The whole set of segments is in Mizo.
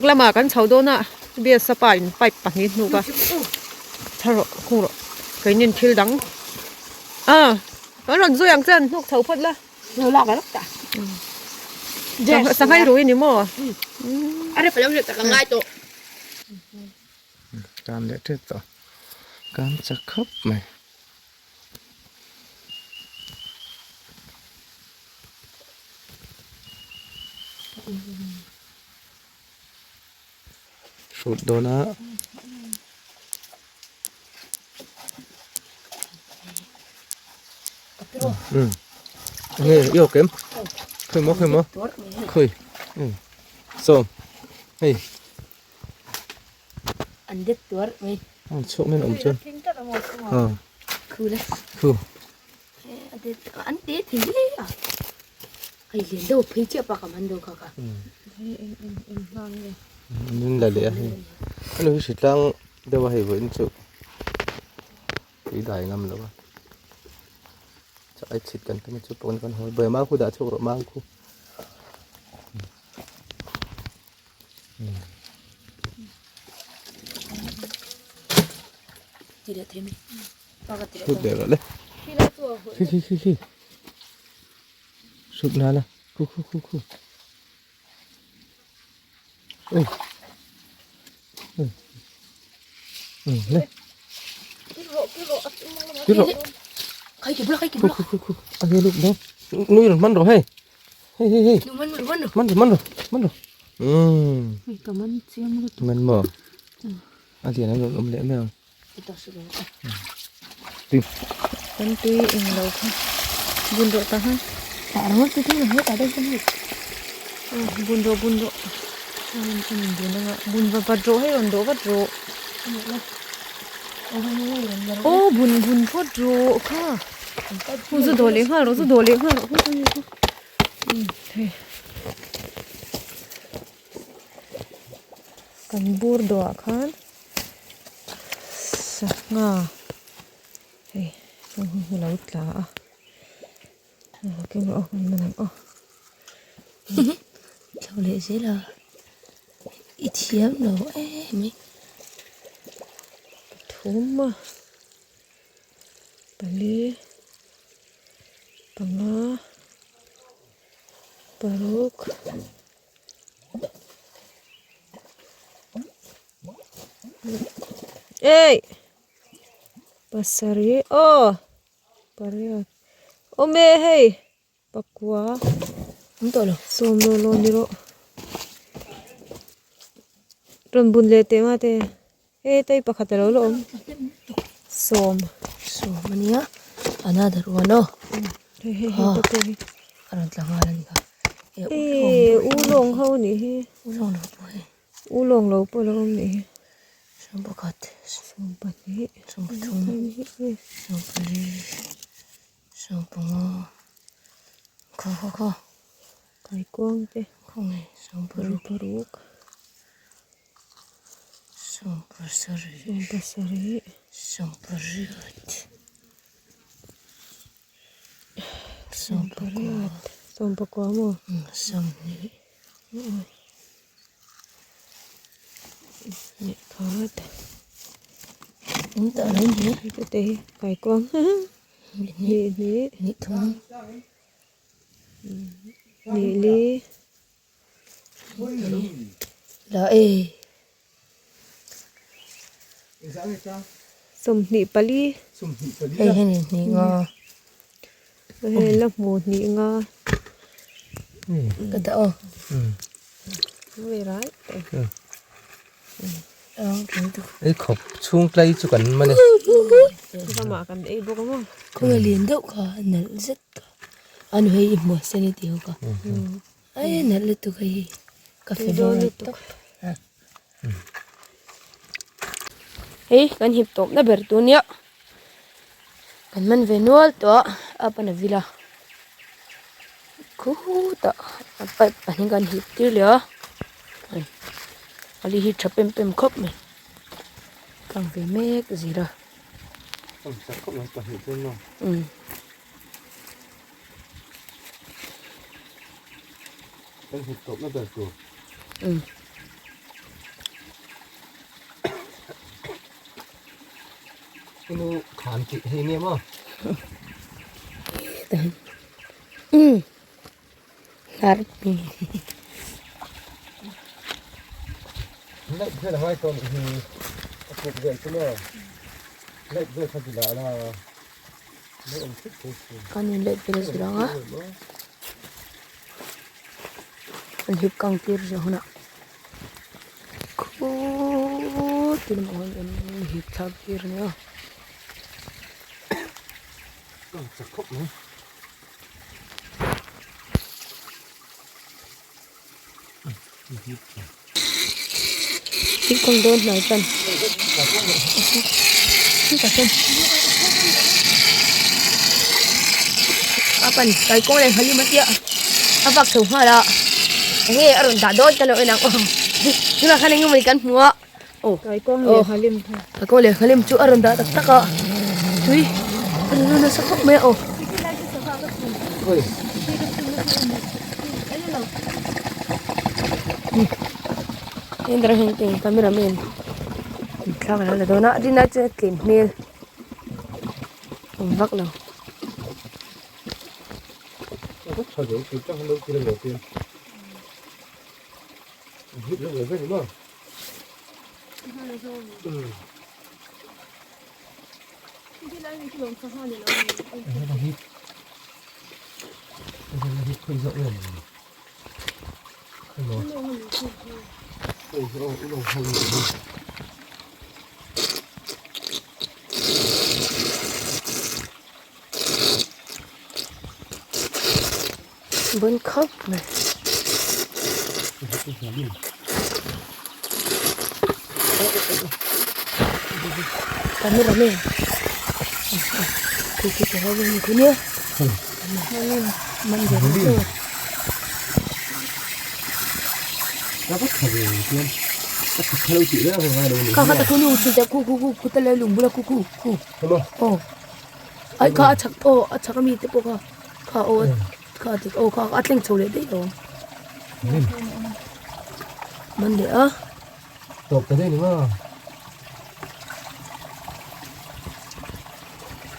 Lamah kan chho dawn a, Biasa pa in pipe pahnih hnuk a, tha rawh khung rawh keinin thil dang ah kan rawn zui ang chuan hnuk chho phawt la. Sanghai rui ni maw? Kan leh tep tawh kan chak khawp mai. Hrut dawn a. Nge i awk em? Khawi maw khawi maw khawi sawm hei. An det tuar mai. An chhuak men awm chuan. Khu le. Khu. An te thei hle a. Hei lian deuh phei chiah pa ka man deuh kha ka. Min la leh a hei. Henu hi hritlang deuh a hei vawiin chu tui dai ngam lo a. Chai chhit kan tum a chu pawn kan haw a mau khu dah chhuak rawh mau khu. Hrut leh rawh le. Khi khi khi khi. Hrut na la. Khu khu khu khu. Ui. Ui. Ừ, le. Kí rawh. Khai ki bula khai ki Khu bula. khu khu khu. A hi luk do. Nui rawn man rawh hei. Hei hei hei. Man rawh man rawh. Man rawh man rawh man rawh. Umm. Hei ka man chiang lutuk. Man maw? A lian an rawn awm leh mai ang. Tui. Kan tui eng lo kha bun rawh ta ha. Bun rawh bun rawh. Bun anga bun va vat rawh hei rawn dawh vat rawh. Aw bun bun phawt rawh kha. Zu dawh leh nghal rawh zu dawh leh nghal rawh. Hei. Kan bur dawhah khan sangha hei sangha hi a lo tla a keng rawh aw kan man ang aw. Chho leh zel a i thiam lo em mai. Pathum a pali panga paruk. Ei pasarih aw pariat awm e hei pakua awm tawh lo sawm lo lo ni rawh rawn bun leh teh mate hei tei pakhat alo la awm sawm sawm ania another one aw hei hei hei te pawh hi a rawn tla nghal ani kha e u lawng ho anih hi u lawng lo pawh hei u lawng lo pawh alo awm nih hi sawm pakhat sawm pahnih sawm pathum sawm pali sawm panga khaw khaw khaw kaikuang te khawnge sawm paruk paruk sawm pasarih sawm pasarih sawm pariat sawm pakua sawm pakua maw sawmhnih leh khat awm tawh lo ni hete hi kaikuang hnih hnih hnih thum hnih li la e Sawmhnih pali. Hei hei ni hnih nga. Hei la hmu hnih nga. Ka dah aw. Hei rai. Ei khawp chhung tlai chu kan man e. Ramah kan ei bawk a maw. Khawnge lian deuh kha nalh zet kha. Anu hei i hmuh sen i tih ho kha. Ai nalh lutuk hei hi ka favourite tawp. Hei kan hip tawp na ber tur nia kan man ve nual tawh a a pan a vil a khutah a pipe pahnih kan hip tir leh a hei ali hi tha pem pem khawp mai kang ve mek zir a. Kan hip tawp na ber tur. Inu khan tih hei nia maw? Umm hnar pi. Light vel a ngai tawh nih hi a kuk vel chu maw light vel kha ti lah la lo awm thut thei si. Kan in light vel a zir ang a. An hip kang tir zawh hunah khuuuu ti lamah khuan an hip thlak tir a nia. Kang chak khawp mai. Hip kang dawn hnai tan. A pan kai kawng leh halim a tia a vak chho nghal a enge a rawn dah dawn ta lo en ang aw tunah khan eng emawni kan hmu a aw kai kawng leh halim kha kai kawng leh halim chu a rawn dah tak tak a tui a rawn lut nasa khawp mai a aw. Cameraman thlalak a lo la dawn a rin ai chuan a tlem hmel awm vak lo. Bon khawp mai. Cameraman. Kha kha ta khu nu chu khu khu khu khu ta le lung bula khu khu khu aw ai kha a chhak aw a chhak ami te pawh kha kha aw kha dik aw kha a thleng chho leh daih lo man leh a. Tawp ta daih ni maw?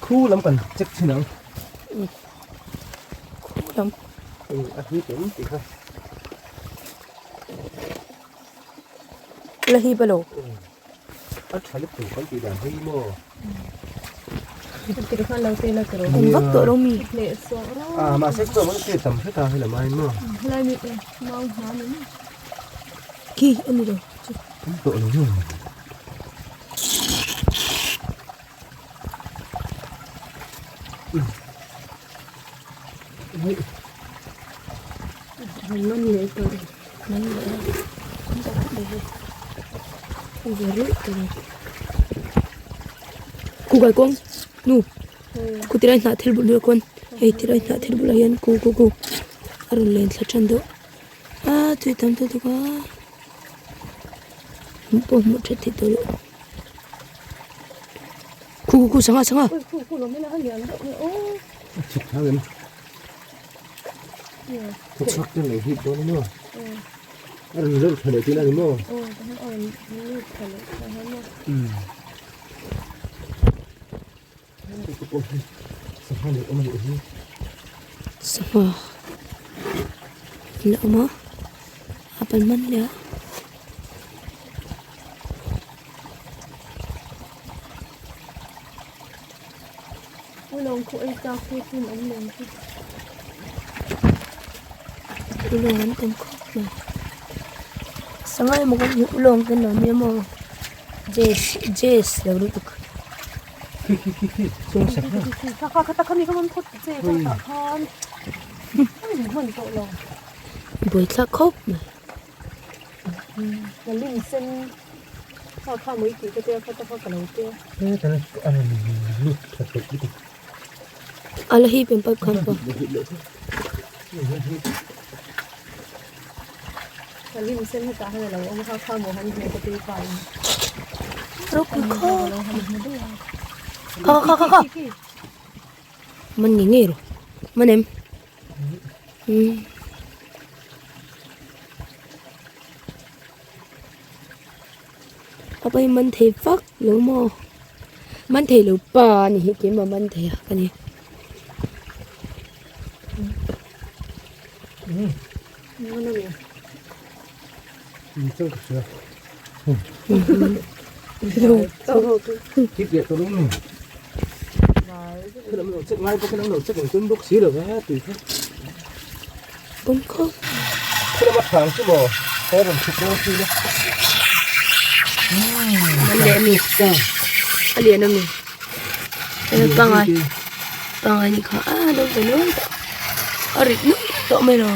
Khu lam kan check thin ang. Khu lam. A hi tem tih kha. La hi balo. A tha lutuk kan tih dan hi maw? Awm vak tawh lo mi. A mahse chu chuan te tam hret a hei lam aiin maw? Khi a ni lo chu. Awm tawh lo maw? Man leh tawh man leh a Ku kai kawng nu ku tilai hnah thil bul ah khawn hei tilai hnah thil bulah hian ku ku ku a rawn len thla tan deuh a tui tam ta tuk a hmuh pawh hmuh that theih tawh loh ku ku ku sangha sangha. Chhak te lei hip dawn a maw? A rawn reuh tha leh tihna a ni maw? Sangha leh awm a nih hi. Sangha an awm a, a pan man leh a. Ulawng khu ei chak chu chhun an leng chu. Ulawng an tam khawp mai. Sangha emaw kan hmuh ulawng kan lo nia maw? Jess Jess lo lutuk. Khi khi khi khi chung sangha. Kha kha kha ta khami kha man phawt che kha tah khan. Hman tawh lo. Buaithlak khawp mai. Ka lim sen kha kha mui tih ka tia kha ta kha ka lo tia. A la hi pen pipe khan pa. Ka lim sen hetah hian a lo awm kha kha maw han hmu ka tui pa in. Ropui kha. Kha kha kha kha. Man ngei ngei ro. Man em. Umm. A pai man thei vak lo maw? Man thei lo pa a ni hi keimah man thei a ka ni. A lian a mi pangai pangai ni kha a lo ve nual tawh a rit nual tawh mai lo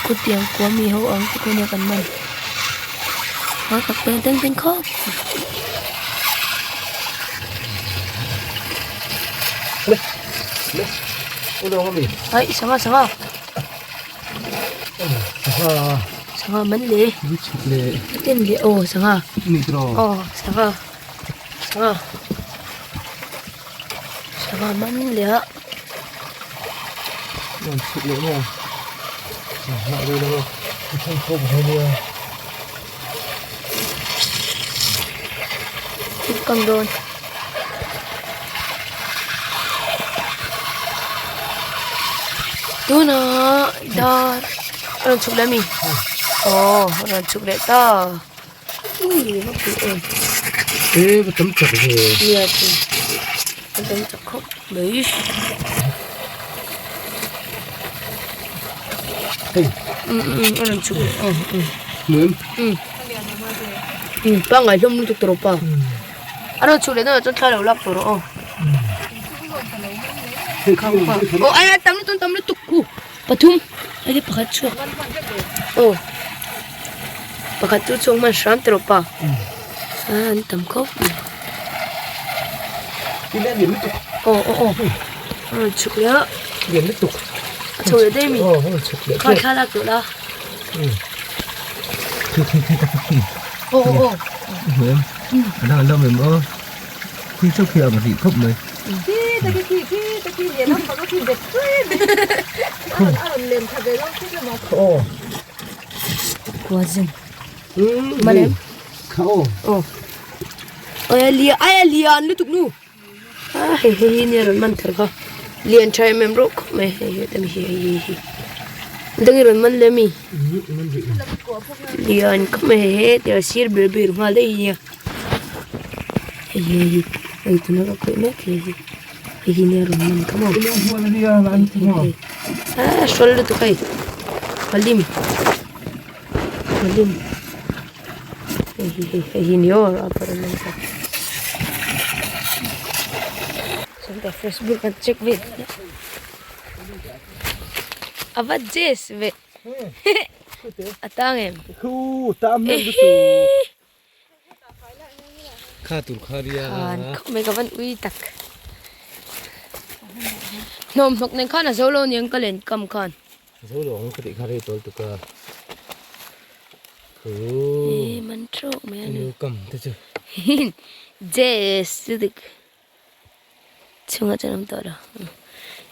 khutiang kua mi ho ang te pawh nia kan man a tak teng teng teng khawp. Ai sangha sangha sangha man le ten le aw sangha aw sangha sangha sangha man le a Kang dawn. Tunah dar a rawn chhuk leh a mi? Aw a rawn chhuk leh ta. Ui va pui em. E va tam chak ve. Nia chu a tam chak khawp mai. Hei. A rawn chhuk leh aw. Hmuh em? Pangngai hlawm lutuk tawh rawh pa. A rawn chhuk leh dawnah chuan thla lo lak tawh rawh aw. Aw ai tam lutuk tam lutuk khu pathum hei hi pakhat chhuak aw pakhat chu chhuak hman hram tawh rawh pa a an tam khawp mai aw aw aw a rawn chhuk leh a a chho leh daih a mi kha thla lak tawh la. Aw aw aw Khi chu khi ang rih khawp mai. Khi ta khi khi khi ta khi leh lam pang a khi bet tui a rawn a rawn lem khat ve dawn khawp emaw. Aw. Kua zin. Malem. Kha aw. Aw. Oi a lia ai a lian lutuk nu. A hei hei hi nia rawn man thar kha. Lian tha em em rawh khawp mai hei hei te mi hi hei hi. Dang i rawn man le mi. Lian khawp mai hei he tia sir ber ber nghal daih hi nia. Hei hi hei hi hei tuna ka khawih mek hei hi hei hi nia rawn man kha maw hei a hrawl lutuk hei palim palim hei hi hei hei hi ni aw a rawn man kha chuan ka facebook an check vel a va jazz ve a tang em Khu tam em lutuk. Kha tur kha ria. Khan khawp mai ka van ui tak. Hnawm hnawk nen khan a zo lo niang ka len kam khan. Zo lo ang ka tih kha rei tawl tuk a. E man trawk mai ani. Kam te chu. Jess chu dik. Chhungah chuan awm tawh lo.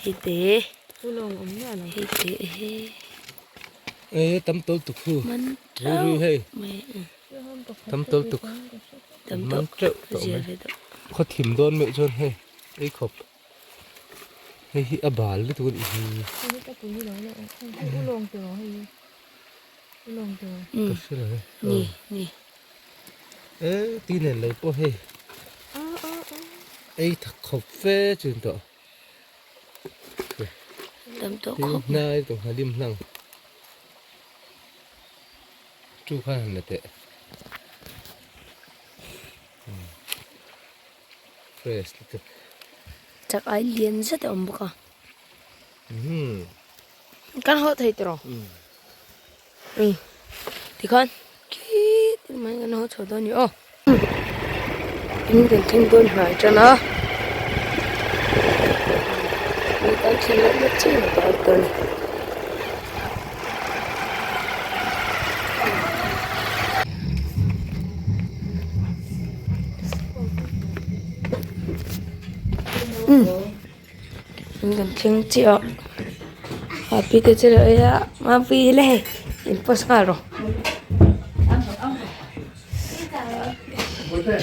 Hei te. Hei te he. E tam tawl tuk hu. Man trawk mai. Tam tawl tuk. Tam tawh. Teuh tawh mai. Khaw thim dawn meuh chuan hei ei khawp. Hei hi a bal lutuk a nih hi. Ka hre lo e. Ni ni. E ti nen lo pawh hei. Ei thak khawp fe chin tawh. Tam tawh khawp. Hnai tawh halim hlang. Chu khan han la teh. Fresh lutuk. Chak ai lian zet a awm bawk a. Kan haw thei tawh. Tikhan khi mai kan haw chho dawn a ni aw. In kan thleng dawn hnai tan a. Kan thlen loh na chin a bal dawn a ni. In kan thleng chiah a happy te chu lo ei a mapui hi le hei in post nghal rawh. Mary.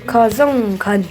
Kha zawng khan.